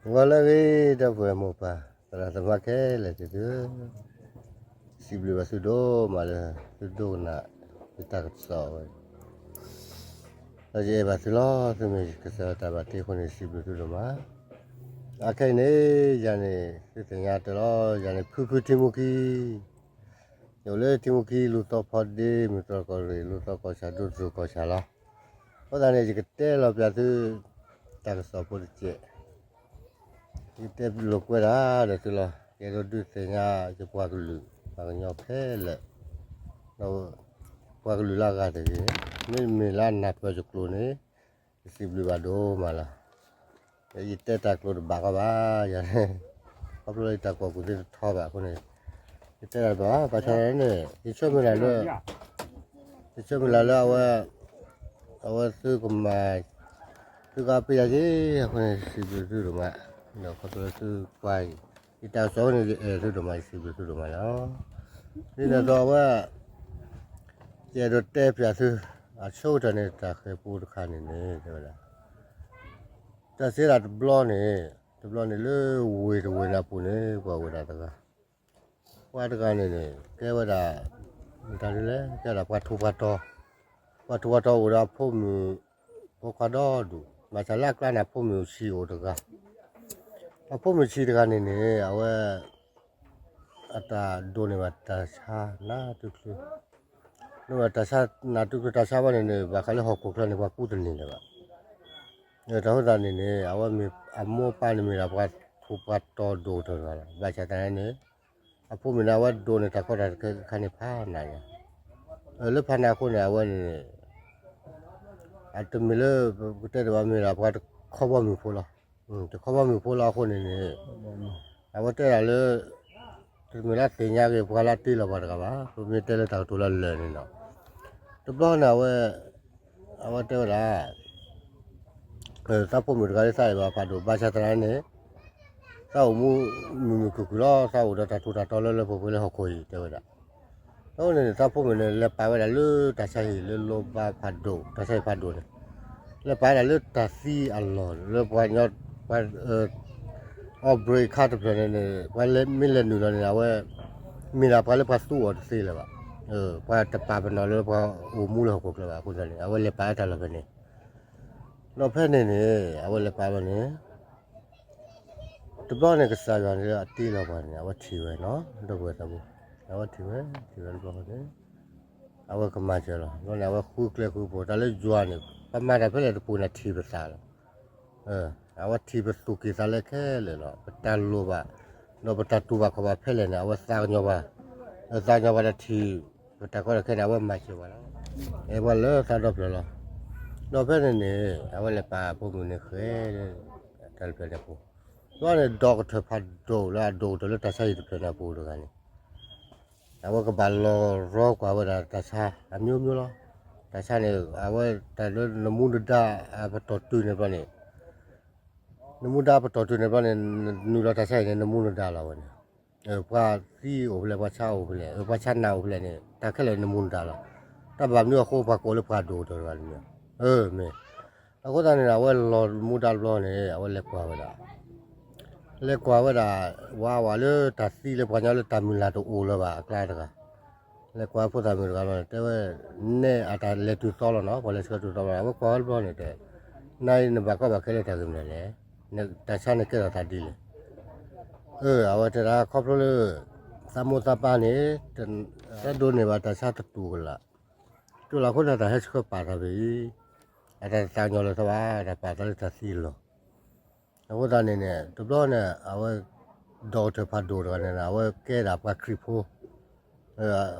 ဂီၤလၢအဂ့ၤ ဒီပုၢ်ဝဲၢ်မိၢ်ပၢ် သရၣ်သမါခဲလၢာ်သ့ၣ်သုဧၢ, စံးဘျုးဘၣ်သုဒိၣ်မးလၢ သုဒိကနၣ်ယတၢ်ကစီၣ်ဝဲ, ဒီးယအဲၣ်ဘၣ်သုလီၤ. သုမ့ၢ်ကစၢ်ယွၤတၢ်ဘၣ်တ့အဃိန့ၣ် စံးဘျုးသုဒိၣ်မး. အခဲအံၤန့ၣ် ယၤန့ၣ် သုသ့ၣ်ညါတၢ်လီၤ, ယၤန့ၣ် ဖုဖုထံမူခံ ယအိၣ်လၢထံမူခံ လူၢ်သီဖီဒ့ မုၢ်တြီၢ်ကီၢ်ရ့ၣ် လူၢ်သီကီၢ်ဆၣ် ဒိၣ်တစိၢ်ကီၢ်ဆၣ်လီၤ. အဃိသတးန့ၣ် ယကတဲလီၤပၠးသု တၢ်ကစီၣ်ဖိတစဲး, ယကတဲလိာ်ကွဲတၢ်ဒီးသုလီၤ. ယအဲၣ်ဒိးဒုးသ့ၣ်ညါ ယပှၤကလုာ် ပှၤကညီခဲလၢာ်, ဒီးပှၤကလုာ်လၢအဂၤတဂ့ၤ, မ့မ့ၢ်လၢအနၢ်ပၢၢ်ယကျိာ်န့ၣ် ယစံးဘျုးဘၣ်ဒိၣ်မးလီၤ. ယတဲတၢ်ကျိာ်တဘၣ်ဃီဘၣ်, ယၤန့ၣ် ခီဖျိလၢယတၢ်ကူၣ်ဘၣ်ကူၣ်သ့တထီဘၣ်အဃိန့ၣ် ယတဲတၢ်တဘၣ်ဘၣ်. ဘၣ်ဆၣ်န့ၣ် ယဆၢမုၢ်လၢ်လၢ ယဆၢမုၢ်လၢ်လၢအဝဲ အဝဲသုကမၤ သုကအပျဲယၤက့ၤ အဃိန့ၣ် ယစံးဘျုးသုဒိၣ်မး, ဒီးခီဖျိလၢသုပှၤအံၤ ယတၢ်ကစီၣ်အဃိန့ၣ် ယအဲၣ်သုဒိၣ်မး ယစံးဘျုးသုဒိၣ်မးလီၤ. ဒ်န့ၣ်အသိးအဝဲ ယအဲၣ်ဒိးတဲပၠးသု အဆိကတၢၢ်န့ၣ် တၢ်ဃၤဖိတခါန့ၣ်န့ၣ် တဲဝဲဒၣ် တၢ်စံးဒၣ်တဘျီန့ၣ် တဘျီန့ၣ်လၢဝ့ၢ်တဝ့ၢ်န့ၣ်အပူၤန့ၣ် ပှၤအိၣ်ဝဲဒၣ်တဂၤ, ပှၤတဂၤန့ၣ်န့ၣ် ကဲဝဲဒၣ် မတၤဒ်လဲၣ် ကဲဒၣ်ပှၤထူးပှၤတီၤ, ပှၤထူးပှၤတီၤအိၣ်ဒီးအဖိမုၣ်ဖိခွါဒီဒူၣ်, ဘၣ်ဆၣ်လၢအကျါန့ၣ် အဖိမုၣ်ဆံးအိၣ်တဂၤ, အဖိမုၣ်ဆံးတဂၤန့ၣ်န့ၣ် အဝဲ အတၢ်ဒိးန့ၢ်ဘၣ်တၢ်ဆါနးတချုး, ဒိးန့ၢ်ဘၣ်တၢ်ဆါနးတချုး တၢ်ဆါဝဲန့ၣ်န့ၣ် ဘၣ်ဃးလၢဟီၣ်ခိၣ်ချၢန့ၣ် ပှၤကူတန့ၢ်လၢၤဘၣ်. တၢ်အဃိသတးန့ၣ်န့ၣ် အဝဲမ့ၢ်အမိၢ်အပၢ်န့ၣ်မ့ၢ်ဒၣ်ပှၤထူးပှၤတီၤဒိၣ်ကတၢၢ်တဂၤလီၤ. ဘၣ်ဆၣ်သနာ်န့ၣ် အဖိမုၣ်န့ၣ် အဝဲဒိးန့ၢ်တၢ်ကီတၢ်ခဲတခါန့ၣ်ဖးနးန့ၣ်, လၢဖးနးအဃိန့ၣ် အဝဲန့ၣ် အတမ့ၢ်လၢ ပကတဲတဘၣ်မ့ၢ်ဒၣ်ပှၤတခီဘီမုၢ်ဖိလီၤ. တခီဘီမုၢ်ဖိလီၤအဃိန့ၣ်န့ၣ် အဝဲတဲဒၣ်လၢ တမ့ၢ်လၢသ့ၣ်ညါက့ၤပှၤလၢအတ့လီၤပှၤတဂၤဘၣ်. ပမ့ၢ်တဲလၢတၢ်ကတိၤလၢလၢာ်န့ၣ်ဒီး တဘျီန့ၣ် အဝဲ အဝဲတဲဝဲဒၣ် သးဖိမုၣ်တဂၤလၢသးအဲၣ်ဘၣ်ဖးဒိၣ် ဘၣ်ဆၣ်သနာ်န့ၣ် သးအိၣ်မူမုာ်မုာ်ခုၣ်ခုၣ်လီၤ. သးအိၣ်ဒီးတၢ်ထူးတၢ်တီၤလၢလၢပှဲၤပှဲၤလၢဟီၣ်ခိၣ်အံၤတဲဝဲဒၣ်. အဃိန့ၣ်န့ၣ် သးဖိမုၣ်န့ၣ် လဲၤပာ်ဝဲဒၣ်လၢတၢ်ဆါဟံၣ်လၢလိၣ်ဘၣ်ဖးဒိၣ် တၢ်ဆါဟံၣ်ဖးဒိၣ်န့ၣ် လဲၤပာ်ဝဲဒၣ်လၢတၢ်သံအလီၢ် လၢပှၤကညီ ပှၤ အီၣ်ဘြ့းခါတဖျၢၣ်န့ၣ်န့ၣ် ပှၤမ့ၢ်လဲၤနုာ်လီၤန့ၣ် အဝဲ မ့ၢ်ဒၣ်ပှၤလၢပှၤသူအီၤတသ့လၢၤဘၣ်. ပှၤတပာ်ပနီၣ်လၢပှၤအိၣ်မူလၢဟီၣ်ခိၣ်ချၢဘၣ်. အဃိသတးန့ၣ် အဝဲလဲၤပာ်ဝဲတၢ်လီၢ်ဖဲန့ၣ်, ဒီးဖဲန့ၣ်န့ၣ် အဝဲလဲၤပာ်လီၤန့ၣ် တဘျီန့ၣ် ကစၢ်ယွၤန့ၣ်လၢအတ့လီၤပှၤန့ၣ် အဝဲထံၣ်ဝဲနီၤ ဒီပုၢ်ဝဲၢ်သးဘိ, အဝဲထံၣ်ဝဲ ထံၣ်ဝဲတဘျီန့ၣ် အဝဲကမၤစၢၤလီၤ. ဘျီန့ၣ် အဝဲဃုကျဲဃုကျိၤ တၢ်လၢယွၤန့ၣ် ပမၤတၢ်ဖဲလဲၣ်တပူၤန့ၣ် ထံၣ်ပသးလီၤ. အဝဲထံၣ်ပသူၣ်ကံၢ်သးလဲခဲလၢာ်လီၤ. ပတၢ်လိၣ်ဘၣ် ဒီးပတၢ်တူၢ်ဘၣ်ခီၣ်ဘၣ်ဖဲလဲၣ်န့ၣ် အဝဲသးကညီၤဘၣ်, သးကညီၤဘၣ်ဒီးထံၣ် ပတၢ်ကီတၢ်ခဲန့ၣ် အဝဲမၤစၢၤပှၤလီၤ. အဲၣ်ပှၤလၢသးဒီဖျၢၣ်လီၤ. ဒီးဖဲန့ၣ်န့ၣ် အဝဲလဲၤပာ်အဖိမုၣ်န့ၣ်ဃဲ တၢ်တဖျၢၣ်န့ၣ်အပူၤ, ဘျီန့ၣ် ဒီကထၢၣ်ဖးဒိၣ်လၢအဒိၣ်ကတၢၢ်လၢတၢ်ဆါဟံၣ်တဖျၢၣ်န့ၣ်အပူၤတဂၤန့ၣ် အဝဲကဘၣ်လီၤရီကွၢ်ဝဲဒၣ်တၢ်ဆါ အမျိုးမျိုးလီၤ. တၢ်ဆါန့ၣ် အဝဲတၢ်လၢနမူနဒါအပတီၢ်တုၤန့ၣ်ဘျီန့ၣ်, နမူဒါပတီၢ်တုၤန့ၣ်ဘျီန့ၣ် နနုာ်လီၤတၢ်ဆါအံၤန့ၣ် နမူနဒါလီၤဝဲန့ၣ်, ပှၤသံအိၣ်ဖဲလဲၣ် ပှၤဆါအိၣ်ဖဲလဲၣ် ပှၤဆါနးအိၣ်ဖဲလဲၣ်န့ၣ် တၢ်ခဲလၢာ်နမူနဒါလီၤ. တၢ်ဘၣ်မနုၤအဃိ ပှၤကိးလၢပှၤဒိၣ်ကတၢၢ်တဂၤတမံၤ, မ့ၢ် အဃိသတးန့ၣ် အဝဲလီၤမူဒါတဘျီန့ၣ် အဝဲလဲၤကွၢ်ဝဲဒၣ် လဲၤကွၢ်ဝဲဒၣ် ဝးဝးလၢတၢ်သံလၢပှၤကညီလၢတၢ်မုၢ်လၢ်တအိၣ်လၢၤဘၣ်အကျါတဂၤ, လဲၤကွၢ်ဖိသၣ်မုၣ်တဂၤဘျီန့ၣ် တဲဝဲ နဲအတၢ်လဲၤတုၤသီလီၤနီၤ ပှၤလဲၤဆှၢတုၤသီဘျီ အဝဲကွၢ်ဝဲတဘျီန့ၣ်တဲ နၤအံၤနဘၣ်ကီဘၣ်ခဲလၢာ်တၢ်ဂ့ၢ်မနုၤလဲၣ်, တၢ်ဆါန့ၣ်ကဲထီၣ်သးဒ်လဲၣ်. အဝဲတဲဒၣ်ခီဖျိလၢ သးမိၢ်သးပၢ်န့ၣ် တဒိးန့ၢ်ဘၣ်တၢ်ဆါတတူၢ်ကလာ်, တုၤလီၤအဃိန့ၣ်တၢ်ဟဲဆှၢပာ်သးဖဲအံၤ, အတၢ်တသးကညီၤလၢၤသီဘၣ် တၢ်ပာ်သးလၢတၢ်သံအလီၢ်. အဃိသတးန့ၣ်န့ၣ် တဘျီန့ၣ် အဝဲ ဒီကထၢၣ်ဖးဒိၣ်တဂၤန့ၣ် အဝဲကဲဒၣ်ပှၤခရံာ်ဖိ,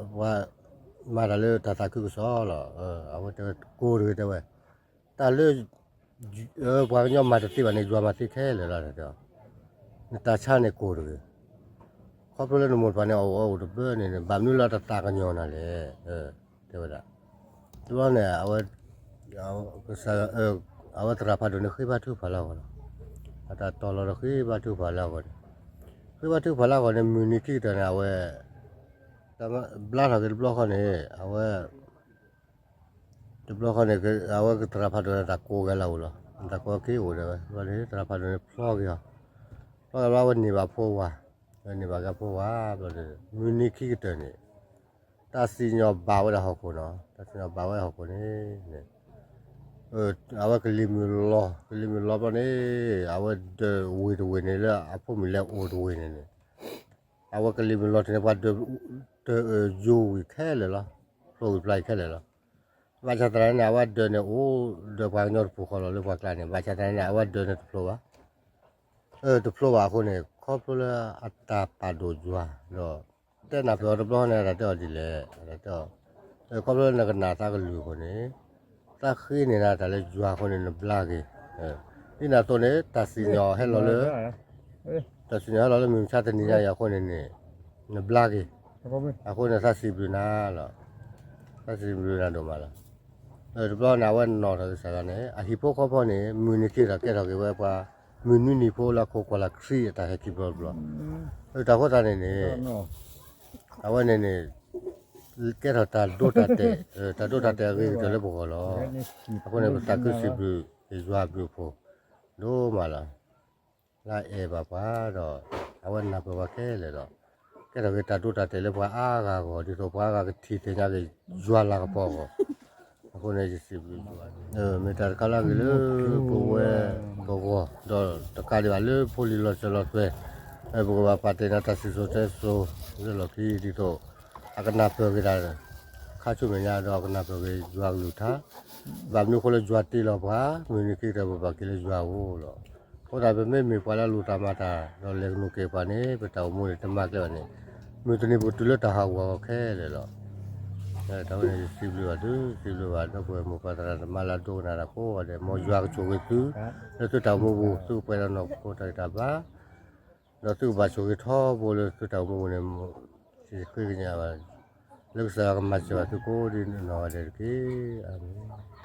ပှၤမၤတၢ်လၢတၢ်သးခုကစီၣ်လီၤ. အဝဲတဲဝဲကိၢ်တဂ့ၤတဲဝဲ, တၢ်လၢ ပှၤကညီမၤတသ့ဘၣ်န့ၣ် ယွၤမၤသ့ခဲလၢာ်လီၤ. နတၢ်ဆါန့ၣ်ကိၢ်တဂ့ၤ, ခီဖျိလၢနမိၢ်တဖၣ်န့ၣ် အအိၣ်အအိၣ်တဘျီန့ၣ် ဘၣ်မနုၤလၢတသးကညီၤနၤလဲၣ်, တဲဝဲဒၣ်. တဘျီန့ၣ် အဝဲ ကစၢ် အဝဲသရၣ်ဖးဒိၣ်န့ၣ်ဃ့ဘါထုကဖၣ်လၢအဂီၢ်လီၤ. အတၢ်တီၢ်လီၤဒီးဃ့ဘါထုကဖၣ်လၢအဂီၢ်န့ၣ်, ဃ့ဘါထုကဖၣ်လၢအဂီၢ်န့ၣ် မုၢ်နံၤခံကတၢၢ်န့ၣ် အဝဲ ဘျါထီၣ်က့ၤတဘျီဃီန့ၣ် အဝဲ တဘျီဃီန့ၣ် အဝဲသရၣ်ဖးဒိၣ်န့ၣ် တၢ်ကိးဂဲၤလၢအအိၣ်လီၤ. တၢ်ကိးက့ၤအိၣ်ဒီးဝဲ သရၣ်ဖးဒိၣ်န့ၣ်ဖျီက့ၤအီၤ, ဘၣ်ကဘၣ်ဝဲန့ၢ်ဘၣ်ဖိဝၤ, ဝဲန့ၢ်ဘၣ်ကဖိဝၤဘျီဒီး မုၢ်နံၤခံကတၢၢ်န့ၣ် တၢ်စံၣ်ညီၣ်ဘၣ်ဝဲဒၣ်ဟီၣ်ခိၣ်နီၤ, တၢ်စံၣ်ညီၣ်ဘၣ်ဝဲဟီၣ်ခိၣ်န့ၣ် အဝဲကလံၤမုၢ်လီၤ, ကလံၤမုၢ်လီၤဘျီန့ၣ် အဝဲဒၢးဝ့ၢ်တဝ့ၢ်န့ၣ်လၢအဖိမုၣ်လဲၤအိၣ်တဝ့ၢ်န့ၣ်န့ၣ် အဝဲကလံၤမုၢ်လီၤတန့ၣ် ပှၤဒၢး တယိၤဝံၤခဲလၢာ်လီၤ, ဖျိဝံၤဖျါအံၤခဲလၢာ်လီၤ. ဘၣ်ဆၣ်သနာ်န့ၣ် အဝဲဒၢးန့ၣ်အိၣ်ဒီးပှၤကညီတပူၤဃီလီၤလၢပှၤကျါန့ၣ်, ဘၣ်ဆၣ်သနာ်န့ၣ် အဝဲဒၢးန့ၣ်တဖျိဘၣ်, တဖျိဘၣ်အဃိန့ၣ် ခီဖျိလၢအတၢ်ပာ်ဒိၣ်ယွၤဒီး တဲနၢ်ပၢၢ်အီၤတဘျီန့ၣ် တၢ်တဲအီၤဒ်လဲၣ်, တၢ်တဲအီၤ ခီဖျိလၢနကနၣ်သးကလုၢ်အဃိန့ၣ် သးဃ့န့ၢ်နၤတၢ်လၢယွၤအဃိန့ၣ် နဘျါက့ၤ, ဒ်န့ၣ်အသိးန့ၣ် တၢ်စံၣ်ညီၣ်ဟဲလီၤလၢ တၢ်စံၣ်ညီၣ်ဟဲလီၤလၢမုၢ်မဆါတနံၤညါအံၤအဃိန့ၣ်န့ၣ် နဘျါက့ၤ, အဃိန့ၣ်သးစံးဘျုးနၤလီၤ, သးစံးဘျုးနၤဒိၣ်မးလီၤ. တဘျီန့ၣ် အဝဲနီၣ်ထီၣ်က့ၤစၢ်လီၤန့ၣ် အဟံၣ်ဖိဃီဖိန့ၣ် မုၢ်နံၤခံကတၢၢ်ကဲထီၣ်က့ၤဝဲပှၤ မုၢ်နွံနံၤဖိလၢအခိးကွၢ်လၢခရံာ်အတၢ်ဟဲခံဘျီတဘျီ, တၢ်အဃိသတးန့ၣ်န့ၣ် အဝဲန့ၣ်န့ၣ် ကဲထီၣ်တၢ်ဒိတၢ်တဲာ်, တၢ်ဒိတၢ်တဲာ်အဂ့ၤကတၢၢ်လၢပဂီၢ်လီၤ. အဃိန့ၣ် ပသးခုစံးဘျုးက့ၤယွၤအဘျုးအဖှိၣ်ဒိၣ်မးလီၤ. လၢအအဲၣ်ဘၣ်ပှၤဒီး အဝဲနၢ်ပၢၢ်ပှၤခဲလၢာ်ဒီး ကဲထီၣ်က့ၤတၢ်ဒိတၢ်တဲာ်လၢပှၤအါဂၤအဂီၢ် ဒ်သိးပှၤအါဂၤကထံၣ်သ့ၣ်ညါက့ၤယွၤလၤကပီၤအဂီၢ်, အဃိန့ၣ်ယစံးဘျုးယွၤ, မ့ၢ်တၢ်တခါလၢအဂ့ၤလၢပဝဲပဂီၢ် ဒီးတကးဒံးဘၣ်လၢဖိလံၤလီၤစၢၤလီၤသွဲၣ်, ပကဘၣ်ပာ်တ့ၢ်နၤတၢ်စံၣ်စိၤတဲစိၤလၢလီၢ်ခံ ဒ်သိး အကနၢ်ပၢၢ်က့ၤတၢ် ခါဆူမဲာ်ညါဒီးအကနၢ်ပၢၢ်က့ၤယွၤကလုၢ်ကထါ, ဘၣ်မနုၤအဃိလၢယွၤတ့လီၤပှၤ မုၢ်နံၤခံကတၢၢ်ပဘၣ်က့ၤလၢယွၤအအိၣ်လီၤ. အဃိသတးပမ့မ့ၢ်ပှၤလၢအလိၣ်တၢ်မၤတၢ် ဒီးလဲၤကနူးက့ၤပှၤန့ၣ် ပတၢ်အိၣ်မူန့ၣ်တမၤကျဲဘၣ်န့ၣ် မုၢ်တနံၤပကတုၤလၢတၢ်ဟးဂီၤခဲလၢာ်လီၤ. တၢ်ဝဲန့ၣ်ယစံးဘျုးဘၣ်သု, စံးဘျုးဘၣ်ဒီပုၢ်ဝဲၢ်မိၢ်ပၢ်သရၣ်သမါလၢအဒိကနၣ်တၢ်ကိးဂၤဒဲး, မ်ယွၤကဆိၣ်ဂ့ၤသု လၢသုတၢ်အိၣ်မူပူၤ သုကပှဲၤဒီးနီၢ်ခိတၢ်ဂံၢ်တၢ်ဘါ ဒီးသုကဘၣ်ဆိၣ်ဂ့ၤထီဘိလၢသုတၢ်အိၣ်မူပူၤန့ၣ်, စံးဃ့ကညးဘၣ် လၢကစၢ်ယွၤကမၤစၢၤဘၣ်သုကိးဒ်နီၢ်ဂၤဒဲးတက့ၢ်. အၤမ့ၣ်.